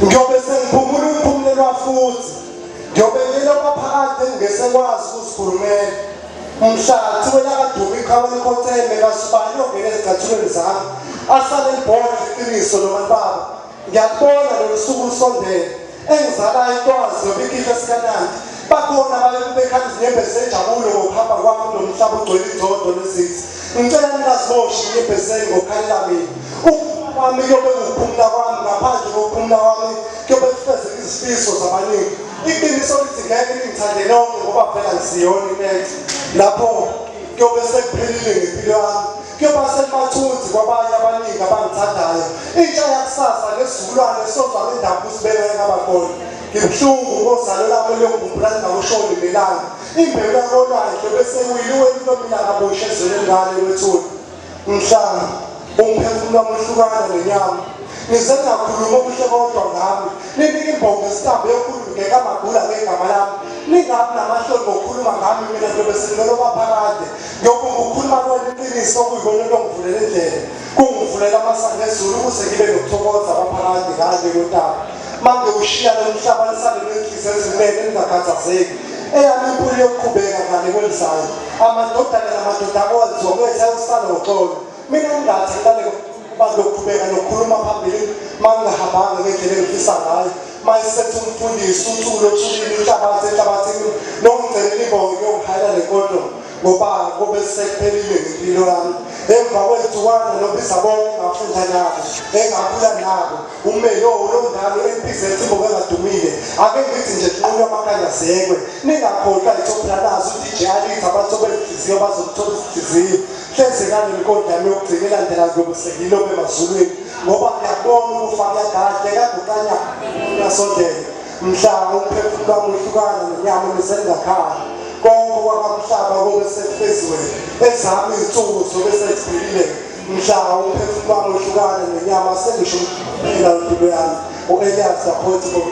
Ngiyobe sengiphumula ukuphumulelwa futhi. Ngiyobe ngiloba phakade ngingesekwazi ukuzikhulumela. Mhla kuthiwe lakaduma iqhawe likhotheme kasubani ongena ezicathulweni zami asale libhodla iqiniso noma baba. Ngiyakubona lolu suku lusondele. Engizalayo intwazi yobe ikhihla esikanandi. Bakhona abayobe bekhala izinyembezi zenjabulo ngokuhamba kwami kulo mhlaba ogcwele inzondo nezithi. Ngicela ningaziboshi inyembezi zenu ngokukhalela mina. Ukuphumula kwami kuyobe kuwukuphumula kwami, ngaphandle kokuphumula kwami kuyobe kufezeka izifiso zabaningi. Iqiniso lithi ngeke ningithande nonke ngoba phela ngisiyona inethe. Lapho kuyobe sekuphelile ngempilo yami. Kuyoba sekumathunzi kwabanye abaningi abangithandayo. Intsha yakusasa nesizukulwane esozwa ngendaba ukuthi bengeke ngabakhona. Ngibuhlungu ngozalo lami eliyokhumbula lingakushoni nelanga. Imbewu yakolwandle bese iwile lomila kabusha ezweni elingale kwethuna. Mhla umphefumulo wami uhlukana nenyama. Ngize ngingakhulumi okuhle kodwa ngami. Ninike imbongi isitambu yokukhuluma ngekamagula ngegama lami. Ningabi namahloni ngokukhuluma ngami mina ngiyobe sengiloba phakade. Ngiyobonga ukukhuluma kwenu iqiniso okuyikona okungivulela indlela. Kungivulela amasango ezulu ukuze ngibe nokuthokoza kwaphakade ngale kwentaba. Mangiwushiya lo mhlaba nisale nenhliziyo ezimele ningakhathazeki. Eyami impilo yokuqhubeka ngale kwelizayo. Amadodana namadodakazi zokwetha usale ngoxolo. Mina ngingathi ngilale bazoqhubeka nokukhuluma phambili mangingahambanga ngendlela engifisa ngayo. Mayisethi umfundisi uthule othulini inhlabathi enhlabathini nongigcinela imbongi kuyongihayela le nkondlo ngoba kube sekuphelile ngempilo yami. Emva kwey'nsukwana nobiza bonke engafunda nabo engakhula nabo uMeyo londalo embiza ethi imbongi engadumile ake ngithi nje nqunywa amakhanda ziyekwe ningakhohlwa i-top runners uDJ Alitha abathobe izinhliziyo bazokuthoba izinhliziyo hleze ngale nkondlo yami yokugcina elandela ngiyobe sengilobe emazulwini ngoba ngiyakubona ukufa kuyagadle kaguqanya uyasondela mhla umphefumulo wami uhlukana nenyama nisengakhala konke okwakamhlaba kobe sekufeziwe ezami izinsuku zobe seziphelile mhla umphefumulo wami uhlukana nenyama sengisho ukuphela impilo yami u-Elias Laphothi.